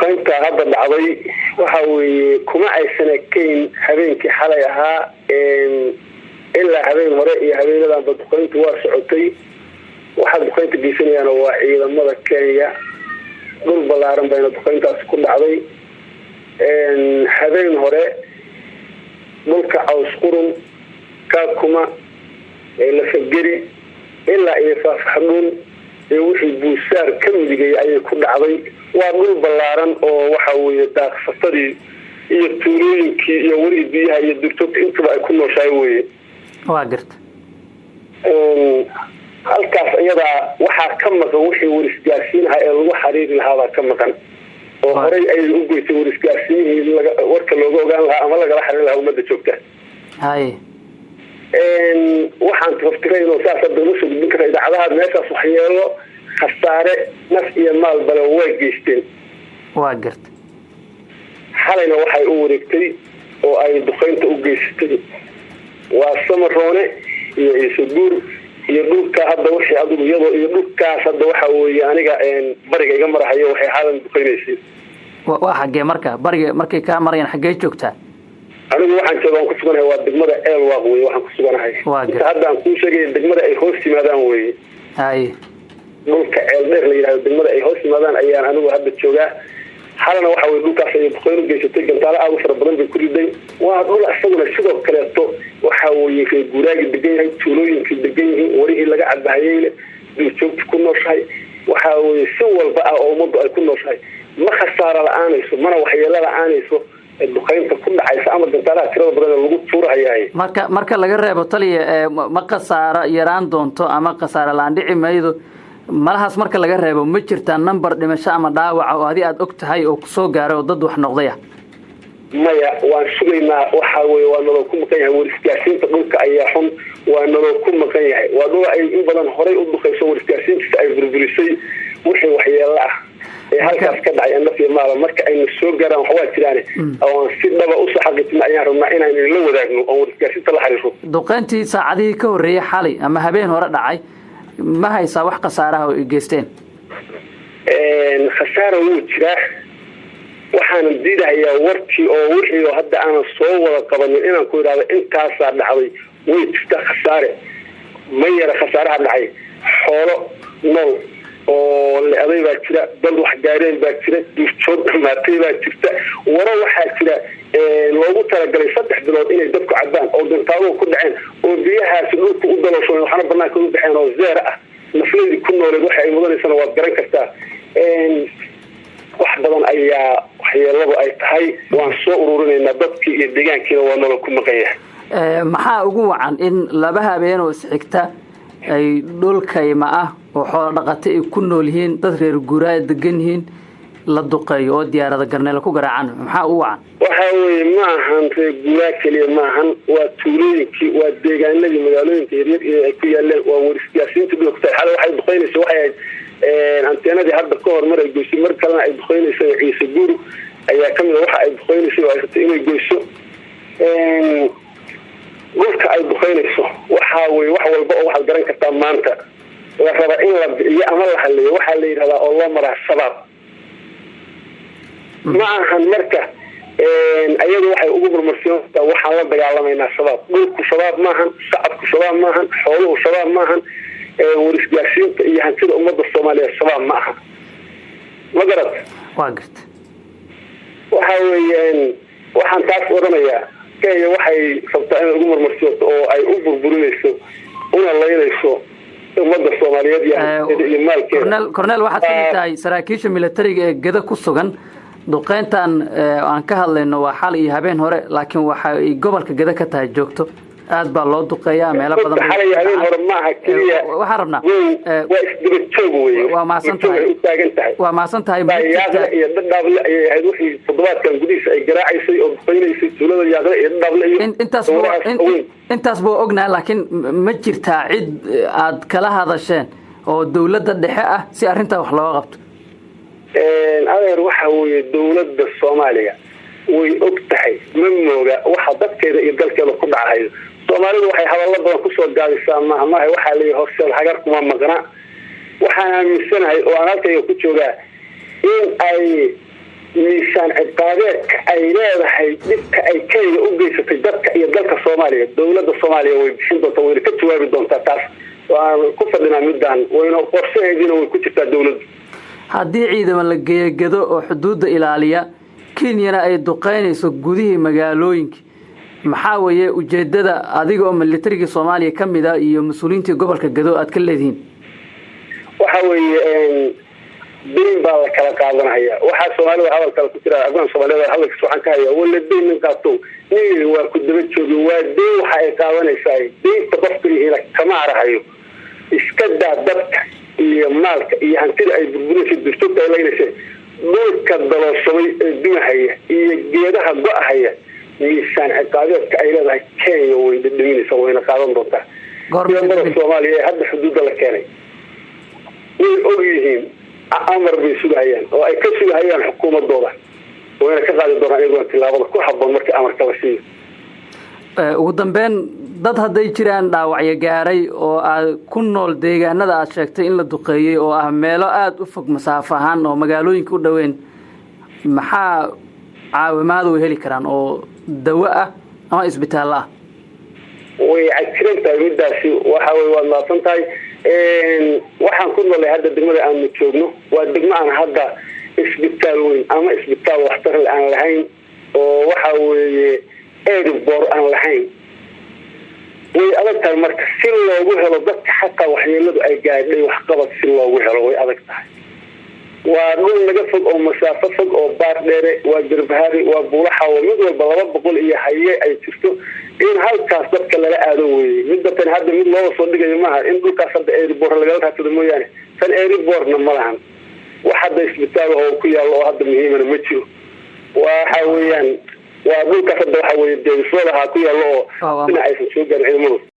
Duqeynta hadda dhacday waxa weeye kuma aysan ekayn habeenkii xalay ahaa, ilaa habeen hore iyo habeenadanba duqeyntu waa socotay. Waxaa duqeynta geysanayaan waa ciidamada Kenya. Dhul ballaaran bayna duqeyntaasi ku dhacday. Habeen hore dhulka Caws Qurun, Kaakuma, Lafageri ilaa iyo Faafaxdhuun iyo wixii Buusaar ka midigay ayay ku dhacday. Waa dhul ballaaran oo waxa weeye daaqsatadii iyo tuulooyinkii iyo weli biyaha iyo durjoogta intuba ay ku nooshahay weye. Waa garta. Halkaas iyadaa waxaa ka maqan wixii warisgaarsiinaha ee lagu xariiri lahaabaa ka maqan, oo horey ayay u goysay warisgaarsiinihii warka looga ogaan lahaa ama lagala xariiri lahaa ummadda joogta. Waxaan tafaftirayn oo saas hadda uma soo gudbin kara idaacadaha. Meeshaas waxyeelo khasaare naf iyo maalbale way geysteen. Waa garta. Xalayna waxay u wareegtay oo ay duqeynta u geysatay waa Samaroone iyo Ciise Guur iyo dhulka hadda wixii adigu iyadoo iyo dhulkaas hadda waxa weeye aniga bariga iga marahayo waxay xaalan duqeynaysay. Waa xaggee marka bariga markay kaa marayaan, xaggee joogtaa? Anigu waxaan jooga, aan ku suganahay waa degmada Ceelwaaq wey waxaan ku suganahay. Inta hadda aan kuu sheegaya degmada ay hoos yimaadaan weye. Dhulka Ceel Dheer la yidhahdo, degmada ay hoos yimaadaan ayaan anigu hadda joogaa. Xalana waxa weye dhulkaas ayay duqeyn u geysatay, gantaalo aada u fara badan bay ku riday. Waa dhul isaguna sidoo kaleeto waxa weye reer guuraagi degan yahay, tuulooyinkii degan yihiin, warihii laga cabahayey le, duurjoogta ku nooshahay, waxa weye si walba ah oo ummaddu ay ku nooshahay. Ma khasaaro la-aanayso, mana waxyeelo la-aanayso duqeynta ku dhacaysa ama gantaalaha tirada badan ee lagu tuurahayaay. Marka laga reebo, taliya, ma khasaaro yaraan doonto ama khasaaro la-aan dhici maydo malahaas, marka laga reebo, ma jirtaa number dhimasho ama dhaawaca oo adi aada og tahay oo kusoo gaaray oo dad wax noqday ah? Maya, waan sugaynaa. Waxa weye waa naloo ku maqan yahay. Warisgaarsiinta dhulka ayaa xun, waa naloo ku maqan yahay. Waa dhul ay in badan horay u duqayso, warisgaarsiintiisa ay burburisay. Wixii waxyeelo ah ee halkaas ka dhacay naf iyo maala marka ayna soo gaaraan, wax waa jiraan oon si dhaba usoo xaqiijina ayaan rabnaa inaynu la wadaagno oon warisgaarsiinta la xiriiro. Duqeyntii saacadihii ka horreeyey xalay ama habeen hore dhacay, ma haysaa wax khasaaraha oo ay geysteen? Khasaara wuu jiraa. Waxaanan diidahayaa warkii oo wixii oo hadda aanan soo wada qabanin inaan ku idhahdo intaasaa dhacday. Way jirtaa khasaare, ma yara khasaaraha dhacay. Xoolo nool oo le-day baa jira, dad wax gaareen baa jira, duurjoog dhamaatay baa jirta. Waro waxaa jira loogu talagalay 3 bilood inay dadku cabaan oo gantaaduhu ku dhaceen oo biyahaasi dhulka u dalooshoon, waxna banaanka u baxeen oo zeer ah. Nafleydii ku nooleed waxa ay mudanaysana waad garan kartaa. Wax badan ayaa waxyeeladu ay tahay. Waan soo ururinaynaa dadkii iyo deegaankiina waa nolol ku maqan yahay. Maxaa ugu wacan in laba habeen oo isxigta ay dhul kayma ah oo xoolo dhaqata ay ku nool yihiin, dad reer guuraa degan yihiin, la duqeeyo oo diyaarada garneela ku garaacaan? Maxaa ugu wacan? Waxa weye ma ahan reer guuraa keliya maahan, waa tuulooyinkii, waa deegaanadii magaalooyinka yaryar iyo ay ku yaaleen, waa warisgaarsiinta dhulka ku tahay. Xale waxay duqeynaysa waxay ahayd anteenadii hadda ka hor mar ay goysay, mar kalena ay duqeynaysay. Ciise Guur ayaa kamid a waxa ay duqeynaysay oo ay rabtay inay goyso. Dhulka ay duqeynayso waxa weye wax walba oo waxaad garan kartaa maanta la raba in la bixiyo ama la haleeyo waxaa la yidhahdaa oo loo maraa Shabaab ma ahan. Marka ayadu waxay ugu murmursiintaa waxaan la dagaalamaynaa Shabaab. Dhulku Shabaab maahan, shacabku Shabaab maahan, xooluhu Shabaab maahan, warisgaarsiinta iyo hantida ummadda Soomaaliyeed Shabaab ma aha, ma garad? Waa garta. Waxa weeyaan waxaan taas odhanayaa, Kenya waxay rabtaa inay ugu murmursiiyoto oo ay u burburinayso una laynayso ummadda Soomaaliyeed iyo maalkeeda. Cornel, waxaad ka mid tahay saraakiisha militariga ee Geda ku sugan. Duqeyntan aan ka hadlayno waa xal iyo habeen hore, laakiin waxa ay gobolka Geda ka tahay joogto, aad baa loo duqeeyaa meelo badan. Xalay habeen hore maaha keliya. Waxaan rabnaa Waa isdaba joog wey. Waa mahadsan tahay. U taagan tahay. Waa mahadsan tahay. Yaaqle iyo Dhadhaable ayay ahayd wixii toddobaadkan gudihiisa ay garaacaysay oo duqeynaysay, tuulada Yaaqle iyo Dhadhaable iyo Intaas buu ognahay, laakiin ma jirtaa cid aad kala hadasheen oo dawladda dhexe ah si arrintaa wax looga qabto? Adeer, waxa weeye dawladda Soomaaliya way og tahay, ma mooga waxa dadkeeda iyo dalkeeda ku dhacahayo. Soomaalidu waxay hadallo badan kusoo gaadisaa mahmaha, waxaa layihi "Horseed hagar kuma maqna." Waxaan aaminsanahay oo aan halkayga ku joogaa in ay Miisaan ciqaabeedka ay leedahay dhibka ay Kenya u geysatay dadka iyo dalka Soomaaliya, dowladda Soomaaliya way bixin doontaa, wayna ka jawaabi doontaa. Taas waan ku fadhinaa midaan, wayna qorshaheediina way ku jirtaa dowladdu. Haddii ciidamo la geeyo Gedo oo xuduudda ilaaliya, Kenyana ay duqeynayso gudihii magaalooyinka, maxaa weeye ujeedada adiga oo militarigii Soomaaliya ka mid a iyo mas-uuliyiintii gobolka Gedo aad ka leedihiin? Waxa weeye, deyn baa la kala qaadanaya. Waxaa Soomaalida hadal kale ku jira, afgaan Soomaalida hadalkiis waxaan ka haya: "Wala deyn nin qaato, nin waa ku daba joogi." Waa deyn waxa ay qaadanaysaa. Deynta qofka lihina kama arahayo. Iska daa dadka iyo maalka iyo hantida ay burburinaysa, duurjoogta ay leynaysa, dhulka dalooshamay ee dumahaya iyo geedaha go-ahaya, miisaan ciqaabeedka ay leedahay Kenya way dhadhaminaysa, wayna qaadan doontaa. Ciidamada Soomaaliya ee hadda xuduudda la keenay way og yihiin, amar bay sugahayaan oo ay ka sugahayaan xukuumadooda, wayna ka qaadi doonaan iyaguna tilaabada ku haboon markii amarka la siiyo. Ugu dambeyn, dad hadday jiraan dhaawacyo gaaray oo aad ku nool deegaanada aad sheegtay in la duqeeyey, oo ah meelo aada u fog masaafo ahaan oo magaalooyinka u dhoweyn, maxaa caawimaad way heli karaan oo dawo ah ama isbitaallo ah? Way cajiran tahay midaasi. Waxa wey, waad mahadsan tahay. Waxaan ku noolay hadda degmada aanu joogno waa degmo aan hadda isbitaal weyn ama isbitaal waxtarle aan lahayn, oo waxa weeye airport aan lahayn. Way adag tahay marka si loogu helo dadka xataa waxyeeladu ay gaadhay waxqabad, si loogu helo way adag tahay. Waa dhul naga fog oo masaafo fog, oo Baar Dheere, waa Garbahaari, waa Buulaxawo, mid walba 200 iyo haye ay jirto in halkaas dadka lala aado weye. Midda tani hadda mid looga soo dhigayo maaha in dhulkaas hadda airport lagala raadsado mooyaane. Tan airportna ma lahan, wax hadda isbitaal oo ku yaallo oo hadda muhiimana ma jiro. Waxa weeyaan, waa dhulkaas hadda waxa weye deegisoodahaa ku yaallo oo dhinac aysan soo gaarin ciidamadu.